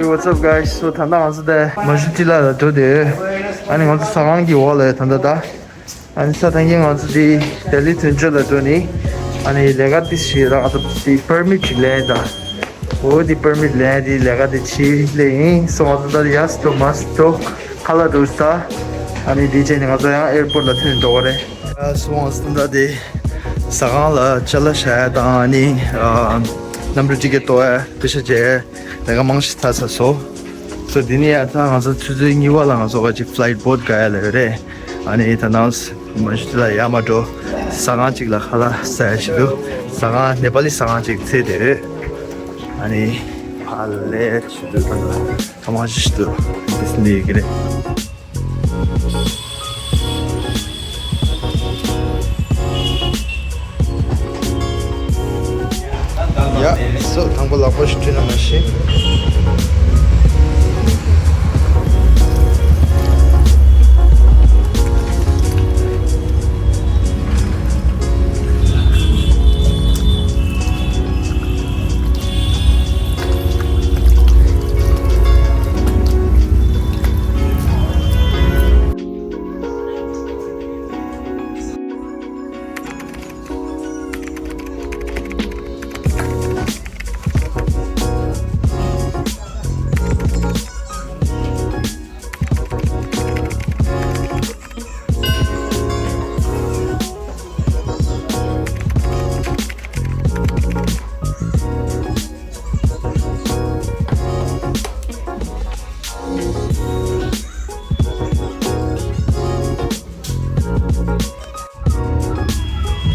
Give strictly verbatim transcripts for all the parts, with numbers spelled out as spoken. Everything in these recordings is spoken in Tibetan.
What's up, guys? So, ད་ལྟ་ང་ཚོ་དེ་མ་ཤུ་ཏི་ལ་ལ་འགྲོ་དེ། ཨ་ནི་ང་ཚོ་ཟ་ཁང་གི་འོག་ལ་ད་ལྟ་ད། ཨ་ནི་ས་ཐང་གི་ང་ཚོ་དེ་ལྡི་ལི་དོན་གཅོད་ལ་འགྲོ་ནི། ཨ་ནི་ལས་ཀ་དེ་ཞིག་རག་ད་དེ་པར་མིཊ་ཅིག་ལེན་ད། འོ་དེ་པར་མིཊ་ལེན་དེ་ལས་ཀ་དེ་ཅིག་ལེན་ཡིན། སོ་ང་ཚོ་ད་ཡ་སི་ཏོ་མ་སི་ཏོ་ཁ་ལ་འགྲོ་ས། ཨ་ནི་དེ་བྱས་ནས་ང་ཚོ་ཡང་ཨེར་པོར་ལ་ཐོན་འགྲོ་གི་རེད། ཨ་སོ་ང་ཚོ་ད་ལྟ་དེ་ཟ་ཁང་ལ་ཅ་ལག་བཞག་ཡ་དང་ཨ་ནི་ཨ་གནམ་གྲུ་ཊི་ཀེ་ཊི་གཏོང་ཡ་པེ་ཤ་བྱས། ལས་ཀ་མང་ཞིག་ཚར་ཚར་སོང་། སོ་འདི་ནས་ཡར་ད་ང་ཚོ་ཆུ་ཚོད་གཉིས་པ་ལ་ང་ཚོ་ག་ཅིག་ཕ་ལའིཊ་བོརྡ་དགའ་ཡ་ལ་ཡོད་རེད། ཨ་ནི་ད་ནང་མ་ཤུ་ཏི་ལ་ཡར་མར་འགྲོ། ཟ་ཁང་གཅིག་ལ་ཁ་ལག་ཟ་ཡ་ཞིག་འདུག་ཟ་ཁང་ནེ་པ་ལི་ཟ་ཁང་གཅིག་འཚོལ་བསྡད་ཡོད། ཨ་ནི་ཕ་ལས་ཆུ་ཚོད་ད་ལྟ་ག་མང་ཞིག་འདུག་འདི་སི་འདི་ཡོད་ཀྱི་རེད། ཡ། སོ་དང་པོ་ལག་པ་ཞིག་བཀྲུས་ན་མ་ཤེས།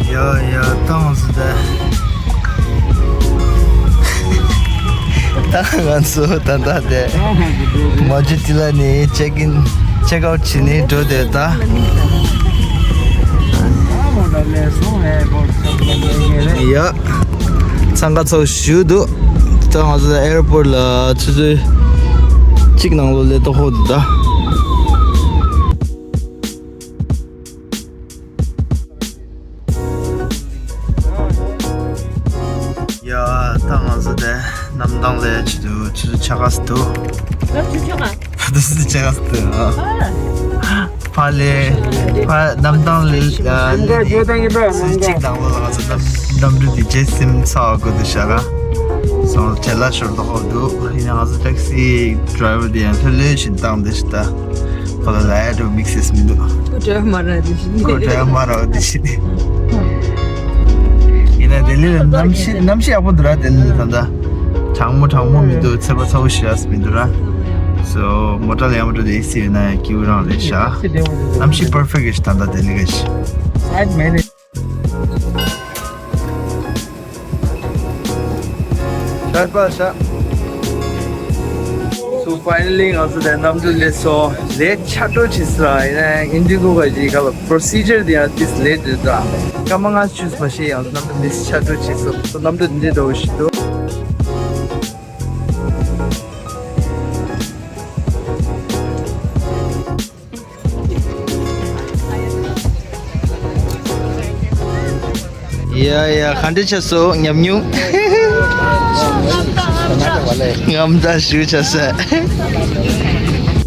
ཡ་ཡ་ཏང་སི་ད། ད་ང་ཚོ་ད་ལྟ་དེ་མ་ཇུ་ཏི་ལ་ནས་ཅེག་ཨིན་ཅེག་ཨའུཊ་བྱས་ནས་འགྲོ་དེ་ད། ཡ། འཚང་ཁ་ཚོགས་ཞུ་འདུག་ད་ང་ཚོ་ཨེར་པོར་ལ་ཆུ་ཚོད་གཅིག་ནང་ལོ་སླེབས་ཏོག་ཧོ་འདུག་ད། ཡ། ད་ང་ཚོ་དེ་གནམ་ཐང་ལ་ཆུ་ཚོད་ཆུ་ཚོད་ཆ་ག་ཙམ་འདུག་ད་ཆུ་ཚོད་ཆ་ག་ཙམ་འདུག་ཨ། ཕ་ལས་ཕ་གནམ་ཐང་ལ་ལ་ལ་ཆུ་ཚོད་གཅིག་ནང་ལོ་ལ་ང་ཚོ་གནམ་གནམ་གྲུ་དེ་རྗེས་ཟིན་ཚར་དགོས་འདུག་ཤག་ག་སོང་བྲེལ་བ་ཤོར་དོག་ཧོ་འདུག་ཡིན་ན་ང་ཚོ་ཊེག་སི་ཌི་རའི་ཝར་དེ་ཡང་ལྷོད་ལྷོད་བཞིན་བཏང་བསྡད་ཤག་ད། ཁོ་ལ་ལ་ཡ་འགྲོ་དམིགས་བསལ་མི་འདུག་ཁོ་བྲེལ་བ་མ་རག་དེ་བཞིན་ཁོ་བྲེལ་བ་མ་རག་དེ་བཞིན། ཡིན་ན་ལྡི་ལི་ལ་གནམ་གཤིས་གནམ་གཤིས་ཡག་པོ་འདུག་ར། ལྡི་ལི་ལ་ད་ལྟ་གྲང་མོ་གྲང་མོ་མི་འདུག་ཚ་བ་ཚ་བོ་ཞེ་དྲག་མི་འདུག་ར། སོ་མོ་ཊ་ལ་ཡང་མོ་ཊ་དེ་ཨེ་སི་ཡོད་ན་ཡང་སྐྱིད་པོ་རང་རེད་ཤག་གནམ་གཤིས་པར་ཕེག་རེད་ཤག་ད་ལྟ་ལྡི་ལི་ག་ཤི། ཤར་པ་ཤ། So finally ང་ཚོ་དེ་གནམ་གྲུ་སླེབས་སོང་། ལེ་ཊི་ཆགས་འགྲོ་བྱེད་སོང་། ཡིན་ནའི་ཨིན་ཌི་གོ་ག་ཅིག་ག་ལ་པོ་རོ་སི་ཇར་དེ་ཡང་ཏིས་ལེ་ཊི་རེད་ད། སྐར་མ་ལྔ་བཅུ་མ་ཤེས་ཡང་གནམ་གྲུ་མི་སི་ཆགས་འགྲོ་བྱེད་སོང་། སོ་གནམ་གྲུ་འདི་འདྲ་བོ་ཞིག་འདུག་ཡ་ཡ་ག་འདྲ་ཆགས་སོང་ཉམས་མྱོང་། ངམ་ད་ཞུ་ཆ་ས།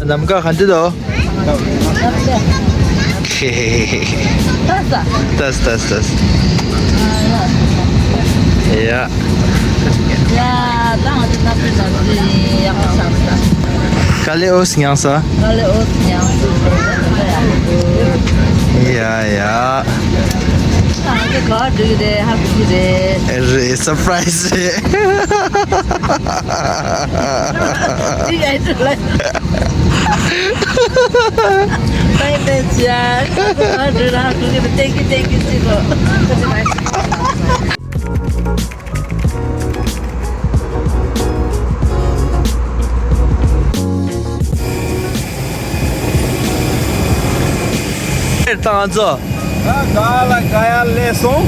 ནམ་མཁའ་ག་འདྲ་འདུག་ཏས་ཏས་ཏས། ཡ། ཡ། ད་ང་ཚོ་གནམ་གྲུ་ནང་དུ་ཡག་པོ་ཆགས་སོང་། དཀའ་ལས་ཨོ་སི་མྱངས་ས། དཀའ་ལས་ཨོ་སི་མྱངས་སོང་། ཡ་ཡ། ད་ང་ཚོ་ག་པར་འགྲོ་གི་རེད། ཧ་གོ་གི་རེད། ཨེ་རེད། སར་པ་རའི་སི་རེད། ཅི་ཨེ་ཅི་ལ། Thank you, thank you. ད་ང་ཚོ། ད་ག་ལ་ག་ཡར་སླེབས་སོང་།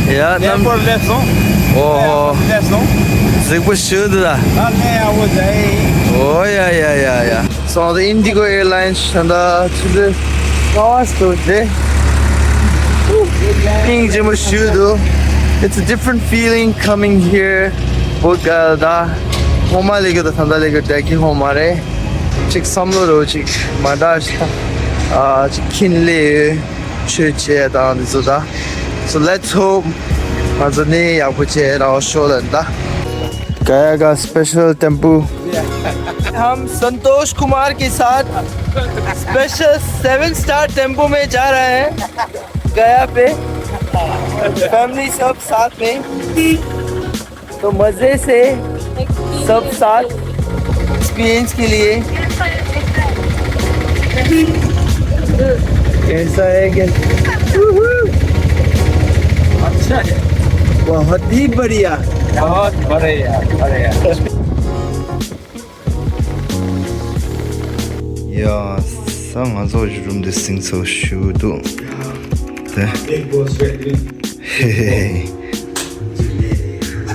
ཡ་གནམ། ཨེར་པོར་སླེབས་སོང་། ཨོ་ཧོ། སླེབས་སོང་། གཟིགས་པོ་ཞུ་འདུག་ད། ད་ལས་ཡག་པོ་མཛད་ཡིན། ཨོ་ཡ་ཡ་ཡ་ཡ། སོང་ད་ཨིན་ཌི་གོ་ཨེར་ལའིན་ད་ལྟ་ཆུ་ཚོད་ཀ་བ་སྟོད་རེད། ཕིང་ཅི་མོ་ཞུ་འདུག It's a different feeling coming here. བོད་ག་ད། ཧོ་མ་ལེ་གི་ད་ཐ་ད་ལེ་གི་དྲེག་གི་ཧོ་མ་རེད། ཅིག་བསམ་བློ་རོ་ཅིག་མ་འདྲ་ཞིག་ད། ཨ་ཅིག་ཁྱིན་ལེ་ཆོས་བྱེད་དང་འདི་ཚོ་ད། So let's hope ང་ཚོ་ནི་ཡག་པོ་བྱེད་ར་ཤོ་ལ་ད། गया का special tempo. हम संतोष कुमार के साथ special seven star tempo में जा रहे हैं गया पे, फैमिली सब साथ में। तो मजे से सब साथ एक्सपीरियंस के लिए। कैसा है? क्या अच्छा है। बहुत ही बढ़िया। बहुत बढ़िया, बढ़िया। ཡ། ས་ང་ཚོ་རུམ་དེ་སིང་ཚོ་ཞུ་འདུག་དེ། Big boss factory. Hey, hey, hey.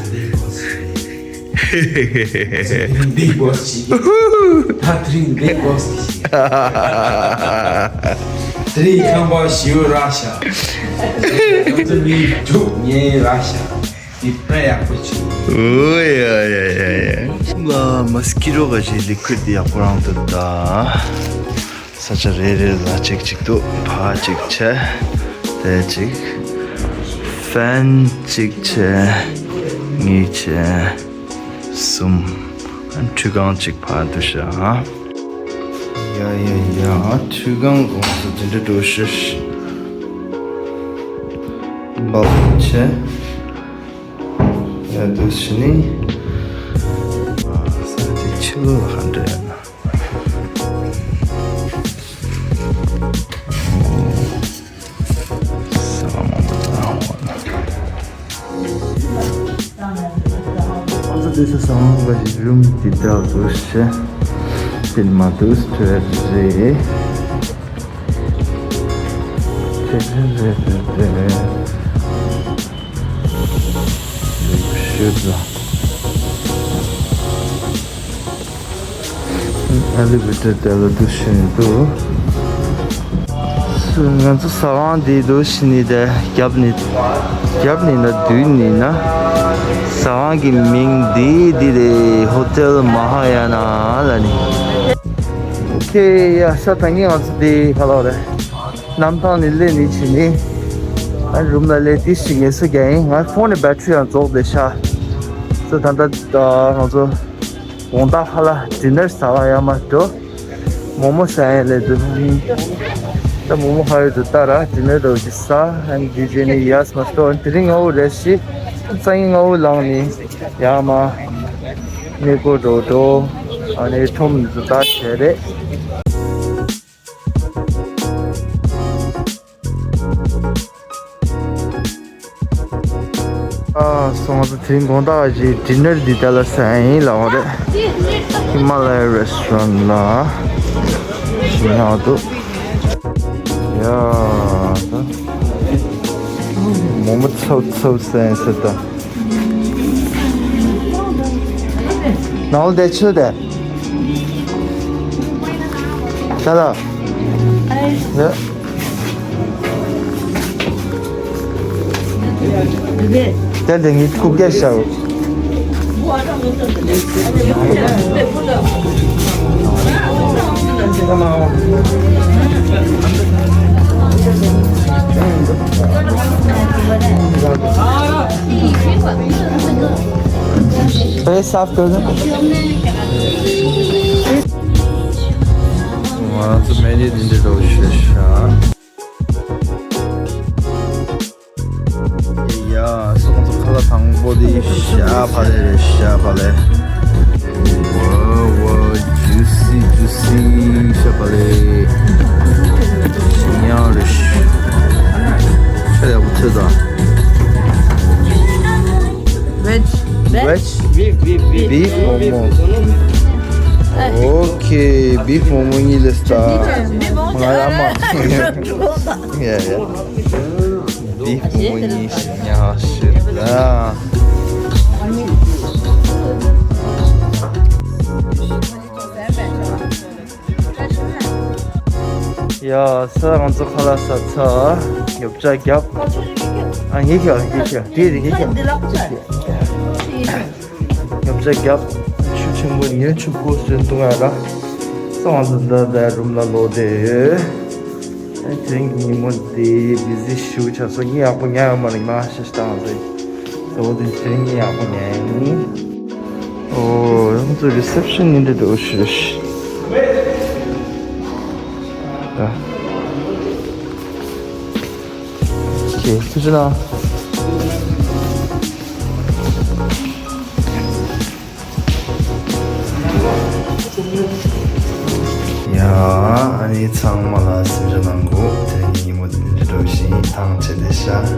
Big boss. Big boss. Three big boss. Three ཁམས་པ་ཞུ་ར་ཤ། ང་ཚོ་མི་རྒྱུག་ཉེ་ར་ཤ། འདི་དཔེ་ཡག་པོ་བྱུང་། ཨོ་ཡ་ཡ་ཡ་ཡ། ང་མོ་སི་ཀི་ཊོ་ག་ཞིག་ལི་ཀུ་ཌི་དེ་ཡག་པོ་རང་འདུག་ད། ས་ཆ་རེ་རེ་ལ་གཅིག་གཅིག་འདུག་ཕ་གཅིག་བྱས། དེ་གཅིག་ཧྥན་གཅིག་བྱས། གཉིས་བྱས། གསུམ། ཁྲུས་ཁང་གཅིག་ཕ་འདུག་ཤག་ཡ་ཡ་ཡ། ཁྲུས་ཁང་གོང་སུ་ཇི་འདྲ་འགྲོ་ཤེས། འབབ་བྱས། ཡ་དུ་ཕྱི་ནི། ས་དེ་ཕྱི་ལོགས་ལ་ཧ་འདྲ་ཡ་ན། ས་མ་མ་ན་ཧོ་ན། ང་ཚོ་དེ་ཚོ་ས་མ་མ་ཞིག་རུམ་དེ་འདྲ་དུ་ཤེས། དེ་མ་དུ་སྤྲད་རེད། དེ་རེད་རེད་རེད་རེད། ཤོད་ལ། ཨེ་ལི་ཝེ་ཊར་དེ་ལ་འདུག་བཞིན་འདུག་ང་ཚོ་ཟ་ཁང་འདི་འདུག་བཞིན་ནི་དེ་རྒྱབ་ནི། རྒྱབ་ནི་ན་མདུན་ནི་ན། ཟ་ཁང་གི་མིང་འདི་འདི་རེད། ཧོ་ཊེལ་མ་ཧ་ཡ་ན་ལ་ནི། ཨོ་ཁེ་ཡ། ས་ད་ངས་ང་ཚོ་འདི་ཁ་ལོ་རེད། གནམ་ཐང་ནས་སླེབས་ནས་བྱས་ནས། ཨ་རུམ་ལ་སླེབས་དུས་ཤིག་ངལ་གསོ་རྒྱག་ཡིན། ང་ཕོན་ནས་བེ་ཊི་རི་ཡང་རྫོགས་བསྡད་ཤག་སོ་ད་ལྟ་ང་ཚོ་དགོང་དག་ཁ་ལག་ཌི་ནར་ཟ་བ་ཡར་མར་འགྲོ། མོག་མོག་ཟ་ཡིན་ལབ་འདུག་ད་མོག་མོག་ཧ་ཡོད་དུ་ལྟ་ར་ཌི་ནར་འགྲོ་གི་ཟ། ཨ་ནི་དེ་རྗེས་ནས་ཡས་མ་སྟོན། དེ་རིང་སྔ་པོ་རེད་ཤི། སང་ཉིན་སྔ་པོ་ལངས་ནས་ཡར་མར་གནས་སྐོར་འགྲོ་འགྲོ། ཨ་ནི་ཁྲོམ་འདི་ལྟ་བྱས་རེད། ཨ་སོང་ཙང་དེ་རིང་དགོང་དག་གི་ཌི་ནར་འདི་ད་ལ་ཟ་ཡིན་ལབ་པ་རེད། ཧི་མ་ལ་ཡ་རེ་སི་ཊོ་རན་ཊི་ལ་ཞིག་ཡོང་འདུག་ཡ་ད་མོག་མོག་ཚོ་ཚོ་ཟ་ཡིན་ཟེར་ད། ནའོ་དེ་ཆུ་དེ། ད་ལ། ཡ། དེ་དེ་ངའི་ཁུག་ཀྱ་ཤའོ། पहले साफ कर दो। ང་ཚོ་མེ་ནི་འདི་འདྲ་འགྲོ་ཤེས་ཤག་ཡ། སོང་ཙང་ཁ་ལག་དང་པོ་འདི་ཤ་བག་ལེབ་རེད། ཤ་བག་ལེབ། ཝ་ཝ། ཇུ་སི་ཇུ་སི་ཤ་བག་ལེབ། ཉ་རེད། ཤ་ཡག་པོ་ཐོས་དང་། Veg. Veg? Beef, beef, beef. Beef momo. Okay, beef momo གཉིས་ལས་ད། ང་ཡ་མ། Yeah, yeah. Beef momo གཉིས་ཉ་ཤི་ད། ཡ། ས་ང་ཚོ་ཁ་ལག་ཟ་ཚར། ཉོ་ཆ་བརྒྱབ། ཨ་ངས་ཁྱོད་ངས་ཁྱོད་དེ་རེད། ངས་ཁྱོད་ཉོ་ཆ་བརྒྱབ། ཆུ་ཆེན་པོ་ཉོ་ཆུ་བོ་སོན་བཏུང་ཡ་ལ། སོང་ཙང་ད་ད་རུམ་ལ་ལོག་བསྡད་ཡོད། ཨ་དེ་རིང་གི་ཉིན་མོ་འདི་བི་ཟི་ཞེ་པོ་ཆགས་སོང་། གཉིད་ཡག་པོ་ཉལ་ཡོད་མ་རེད། ང་ཤ་ཤ་བཏང་ཟེར། གཙོ་བོ་དེ་དེ་རིང་གཉིད་ཡག་པོ་ཉལ་ཡིན། ཨོ་ང་ཚོ་རི་སེབ་ཤན་ནི་འདི་འདྲ་ཞིག་རེད། ད། ཁྱེད་ཚོ་ཅི་ན། ཡ། ཨ་ནི་ཚང་མ་ལ་གཟིམ་འཇག་གནང་གོ། དེ་རིང་གི་ཉིན་མོ་འདི་འདྲ་འགྲོ་བཞིན་ཐང་ཆད་དེ་ཤག